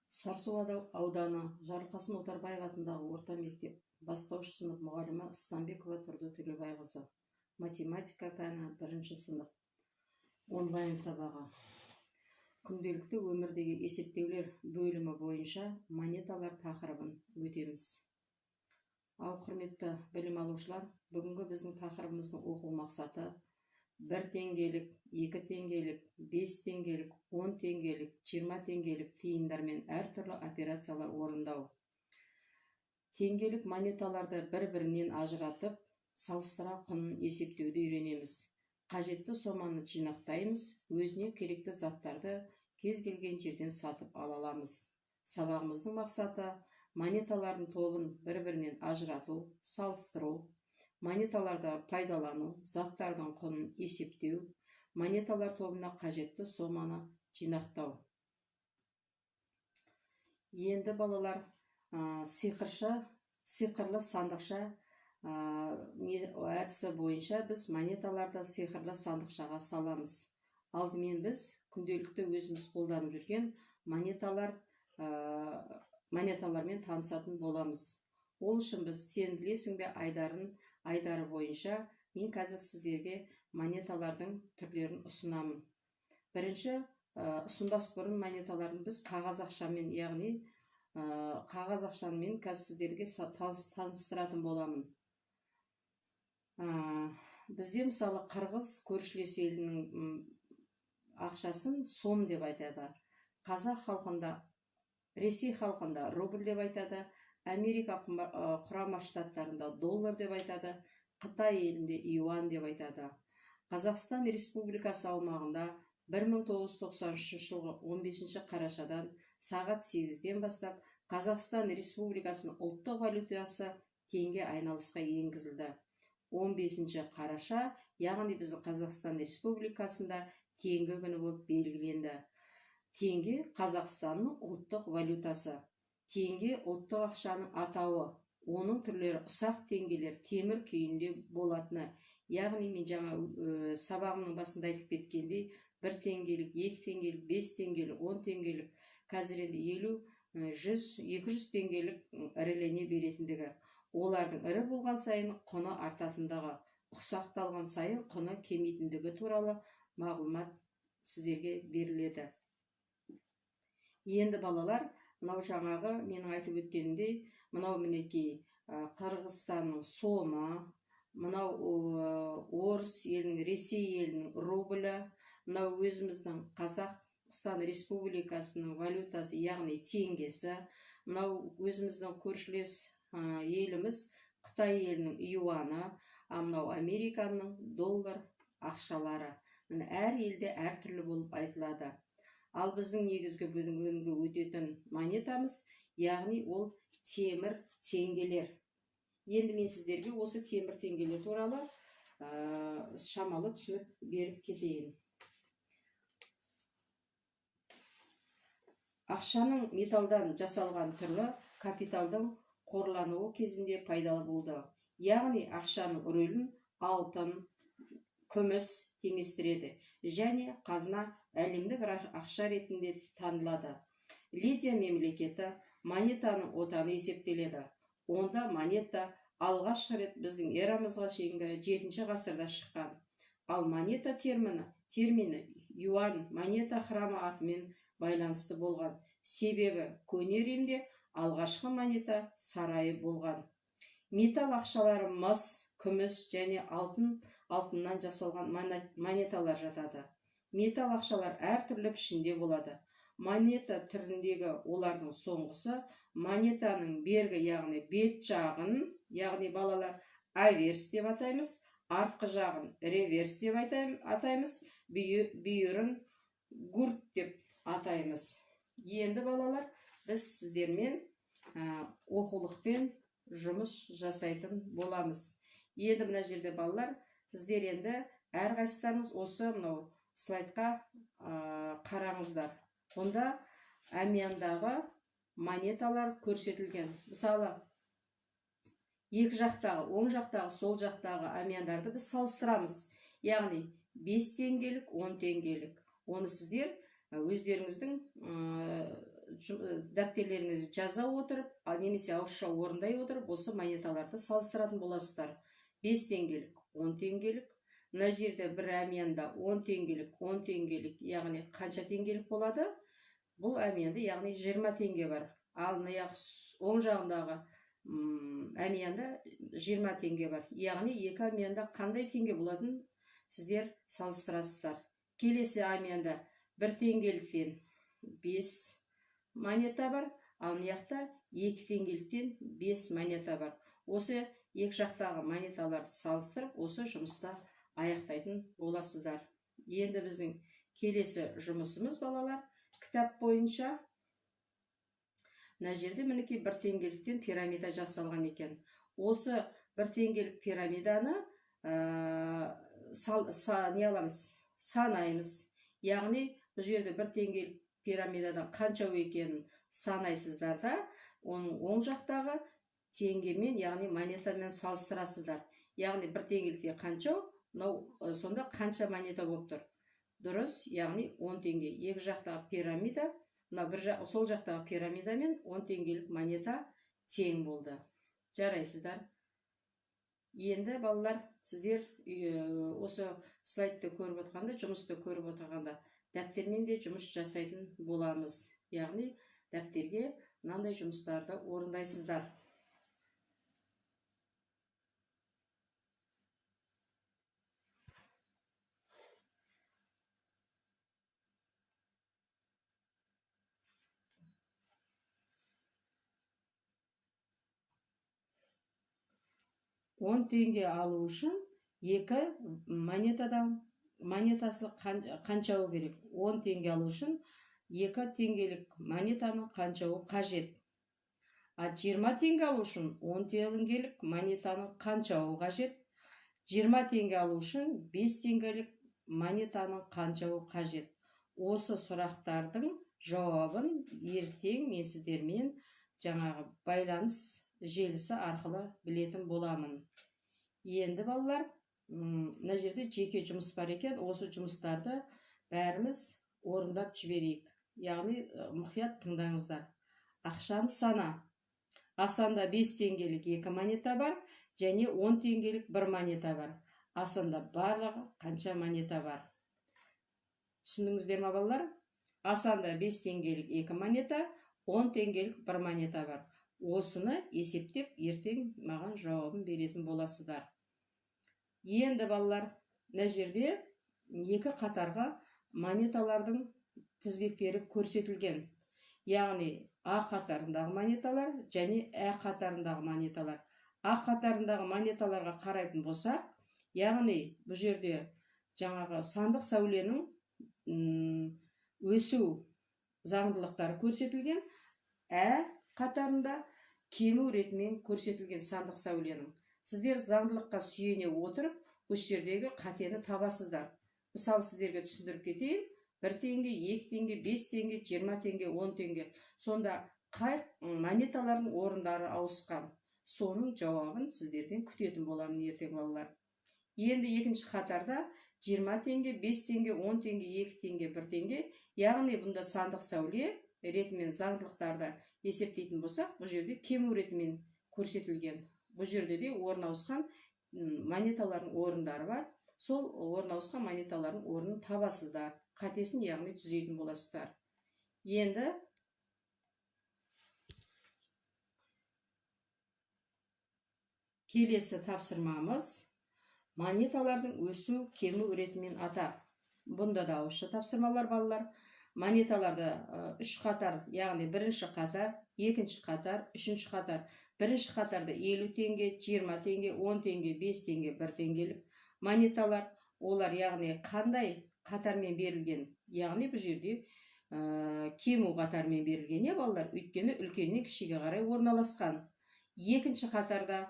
Сарысу ауданы Жарылқасын Отарбаев атындағы орта мектеп, бастауыш сынып мұғалімі Стамбекова Тұрды Төлебайқызы. Математика пәні, бірінші сынып. Онлайн сабағы. Күнделікті өмірдегі есептеулер бөлімі бойынша монеталар тақырыбын өтеміз. Ал, құрметті білім алушылар, бүгінгі біздің тақырыбымыздың оқу мақсаты: 1 теңгелік, 2 теңгелік, 5 теңгелік, 10 теңгелік, 20 теңгелік тиындармен әртүрлі операциялар орындау. Теңгелік монеталарды бір-бірінен ажыратып, салыстыра құнын есептеуді үйренеміз. Қажетті соманы жинақтаймыз, өзіне керекті заттарды кез келген жерден сатып ала аламыз. Сабағымыздың мақсаты: монеталардың тобын бір-бірінен ажырату, салыстыру, монеталарды пайдалану, заттардың құнын есептеу, монеталар тобына қажетті соманы жинақтау. Енді, балалар, сиқырлы сандықша әдісі бойынша біз монеталарды сиқырлы сандықшаға саламыз. Алдымен біз күнделікті өзіміз қолданып жүрген монеталармен танысатын боламыз. Ол үшін біз «Сен білесің бе» айдары бойынша мен қазір сіздерге монеталардың түрлерін ұсынамын. Бірінші, ұсынбас бұрын монеталарын біз қағаз ақшамен, яғни қағаз ақшамен қазір сіздерге таныстыратын боламын. Бізде, мысалы, қырғыз көршілес елінің ақшасын сом деп айтады. Қазақ халқында, Ресей халқында рубль деп айтады. Америка Құрама Штаттарында доллар деп айтады. Қытай елінде юан деп айтады. Қазақстан Республикасы аумағында 1993 жылғы 15 қарашадан сағат 8-ден бастап Қазақстан Республикасының ұлттық валютасы теңге айналысқа енгізілді. 15 қараша, яғни біздің Қазақстан Республикасында Теңге күні болып белгіленді. Теңге – Қазақстанның ұлттық валютасы. Теңге – ұлттық ақшаның атауы. Оның түрлері: ұсақ теңгелер темір күйінде болатыны, яғни мен жаңа сабағымның басында айтып кеткендей, 1 теңгелік, 2 теңгелік, 5 теңгелік, 10 теңгелік, қазір енді 50, 100, 200 теңгелік ірілене беретіндігі, олардың ірі болған сайын құны артатындығы, ұсақталған сайын құны кемитіндігі туралы мағлұмат сіздерге беріледі. Енді, балалар, мынау жаңағы менің айтып өткенімдей, мынау, мінекей, Қырғызстанның сомы, мынау орыс елінің, Ресей елінің рублі, мынау өзіміздің Қазақстан Республикасының валютасы, яғни теңгесі, мынау өзіміздің көршілес еліміз Қытай елінің юаны, а мынау Американың доллар ақшалары. Міне, әр елде әртүрлі болып айтылады. Ал біздің негізгі бүгінгі өтетін монетамыз, яғни ол темір теңгелер. Енді мен сіздерге осы темір теңгелер туралы шамалы түсінік беріп кетейін. Ақшаның металдан жасалған түрі капиталдың қорлануы кезінде пайдалы болды, яғни ақшаның рөлін алтын, күміс теңестіреді және қазына әлемдік ақша ретінде танылады. Лидия мемлекеті монетаның отаны есептеледі. Онда монета алғашқы рет біздің эрамызға шейінгі жетінші ғасырда шыққан. Ал монета термині юан монета храмы атымен байланысты болған, себебі көне Римде алғашқы монета сарайы болған. Металл ақшалары мыс, күміс және алтыннан жасалған монеталар жатады. Металл ақшалар әртүрлі пішінде болады. Монета түріндегі олардың соңғысы монетаның бергі, яғни бет жағын, яғни, балалар, аверс деп атаймыз, артқы жағын реверс деп атаймыз, бүйірін гурт деп атаймыз. Енді, балалар, біз сіздермен оқулықпен жұмыс жасайтын боламыз. Енді мына жерде, балалар, сіздер енді әрқайсыларыңыз осы мынау слайдқа қараңыздар. Онда әмияндағы монеталар көрсетілген. Мысалы, екі жақтағы, оң жақтағы, сол жақтағы әмияндарды біз салыстырамыз, яғни 5 теңгелік, 10 теңгелік. Оны сіздер өздеріңіздің Дәптерлеріңізді жаза отырып, немесе ауызша орындай отырып, осы монеталарды салыстыратын боласыздар. 5 теңгелік, 10 теңгелік. Мына жерде бір әмиянда 10 теңгелік, 10 теңгелік, яғни қанша теңгелік болады? Бұл әмиянда, яғни 20 теңге бар. Ал мына оң жағындағы әмиянда 20 теңге бар. Яғни екі әмиянда қандай теңге болатынын сіздер салыстырасыздар. Келесі әмиянда 1 теңгеліктен 5 монета бар, ал мына жақта 2 теңгеліктен 5 монета бар. Осы екі жақтағы монеталарды салыстырып, осы жұмыста аяқтайтын боласыздар. Енді біздің келесі жұмысымыз, балалар, кітап бойынша. Мына жерде мінекей 1 теңгеліктен пирамида жасалған екен. Осы 1 теңгелік пирамиданы не аламыз, санаймыз. Яғни бұл жерде 1 теңгелік пирамидадан қанша екенін санайсыздар да, оның оң жақтағы теңгемен, яғни монетамен салыстырасыздар. Яғни 1 теңгелікте қанша, мынау сонда қанша монета болып тұр? Дұрыс, яғни 10 теңге. Екі жақтағы пирамида, мына бір жақ, сол жақтағы пирамида мен 10 теңгелік монета тең болды. Жарайсыздар. Енді балалар, сіздер осы слайдты көріп отырғанда, жұмысты көріп отырғанда дәптермен де жұмыс жасайтын боламыз. Яғни дәптерге мынандай жұмыстарды орындайсыздар. Он теңге алу үшін екі монетадан монетасы қаншауы керек? 10 теңге алу үшін 2 теңгелік монетаны қаншауы қажет? А 20 теңге алу үшін 10 теңгелік монетаны қаншауы қажет? 20 теңге алу үшін 5 теңгелік монетаны қаншауы қажет? Осы сұрақтардың жауабын ертең мен сіздермен жаңағы байланыс желісі арқылы білетін боламын. Енді балалар, мына жерде жеке жұмыс бар екен, осы жұмыстарды бәріміз орындап жіберейік. Яғни мұқият тыңдаңыздар. Ақшаны сана. Асанда 5 теңгелік 2 монета бар және 10 теңгелік 1 монета бар. Асанда барлығы қанша монета бар? Түсіндіңіздер ме, балалар? Асанда 5 теңгелік 2 монета, 10 теңгелік 1 монета бар. Осыны есептеп ертең маған жауабын беретін боласыздар. Енді балалар, мына жерде екі қатарға монеталардың тізбектері көрсетілген. Яғни А қатарындағы монеталар және Ә қатарындағы монеталар. А қатарындағы монеталарға қарайтын болсақ, яғни бұл жерде жаңағы сандық сәуленің өсу заңдылықтары көрсетілген, Ә қатарында кему ретімен көрсетілген сандық сәуленің. Сіздер заңдылыққа сүйене отырып, осы жердегі қатені табасыздар. Мысалы, сіздерге түсіндіріп кетейін. 1 теңге, 2 теңге, 5 теңге, 20 теңге, 10 теңге. Сонда қай монеталардың орындары ауысқан? Соның жауабын сіздерден күтетін боламын ертең, балалар. Енді екінші қатарда 20 теңге, 5 теңге, 10 теңге, 2 теңге, 1 теңге. Яғни бұнда сандық сәуле ретімен заңдылықтарды есептейтін болсақ, бұл жерде кему ретімен көрсетілген. Бұл жерде де орын ауысқан монеталардың орындары бар. Сол орын ауысқан монеталардың орнын табасыздар. Қатесін, яғни түзейтін боласыздар. Енді келесі тапсырмамыз монеталардың өсу кему ретімен ата. Бұнда да ауызша тапсырмалар, балалар. Монеталарды 3 қатар, яғни бірінші қатар, екінші қатар, үшінші қатар. Бірінші қатарда 50 теңге, 20 теңге, 10 теңге, 5 теңге, 1 теңгелік монеталар. Олар яғни қандай қатармен берілген? Яғни бұл жерде кему қатармен берілген, иә, балалар? Өйткені үлкеннен кішіге қарай орналасқан. Екінші қатарда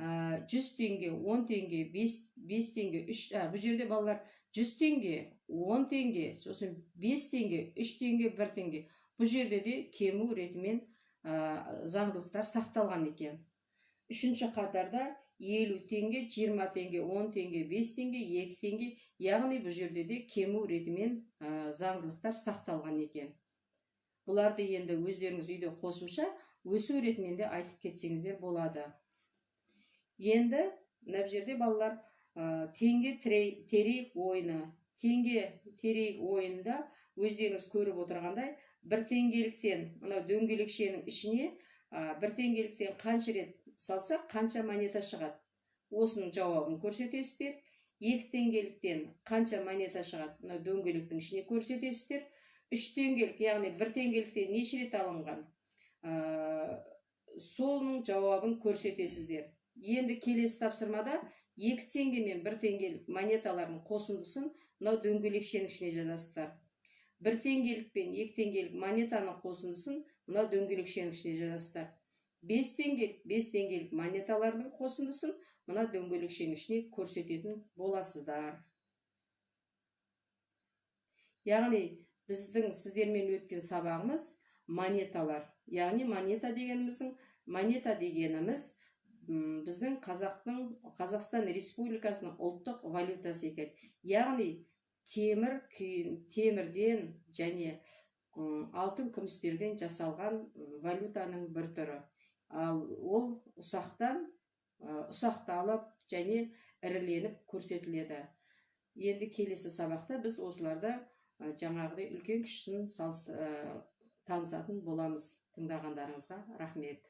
100 теңге, 10 теңге, 5 теңге, 3, бұл жерде балалар 100 теңге, 10 теңге, сосын 5 теңге, 3 теңге, 1 теңге. Бұл жерде де кему ретімен заңдылықтар сақталған екен. Үшінші қатарда 50 теңге, 20 теңге, 10 теңге, 5 теңге, 2 теңге, яғни бұл жерде де кему ретімен заңдылықтар сақталған екен. Бұларды енді өздеріңіз үйде қосымша өсу ретімен де айтып кетсеңіздер болады. Енді мына жерде, балалар, теңге терейік ойыны. Теңге терейік ойынында өздеріңіз көріп отырғандай, бір теңгеліктен мынау дөңгелекшенің ішіне бір теңгеліктен қанша рет салсақ, қанша монета шығады, осының жауабын көрсетесіздер. 2 теңгеліктен қанша монета шығады, мынау дөңгелектің ішіне көрсетесіздер. 3 теңгелік, яғни бір теңгеліктен неше рет алынған, соның жауабын көрсетесіздер. Енді келесі тапсырмада 2 теңге мен 1 теңгелік монеталардың қосындысын мынау дөңгелекшенің ішіне жазасыздар. 1 теңгелік пен 2 теңгелік монетаның қосындысын мынау дөңгелекшенің ішіне жазасыздар. 5 теңгелік, 5 теңгелік монеталардың қосындысын мына дөңгелекшенің ішіне көрсететін боласыздар. Яғни біздің сіздермен өткен сабағымыз монеталар. Яғни монета дегеніміз біздің қазақтың, Қазақстан Республикасының ұлттық валютасы екен. Яғни темір күйін, темірден және алтын, күмістерден жасалған валютаның бір түрі. Ал ол ұсақтан ұсақталып және іріленіп көрсетіледі. Енді келесі сабақта біз осыларда жаңағыдай үлкен кішісін танысатын боламыз. Тыңдағандарыңызға рахмет.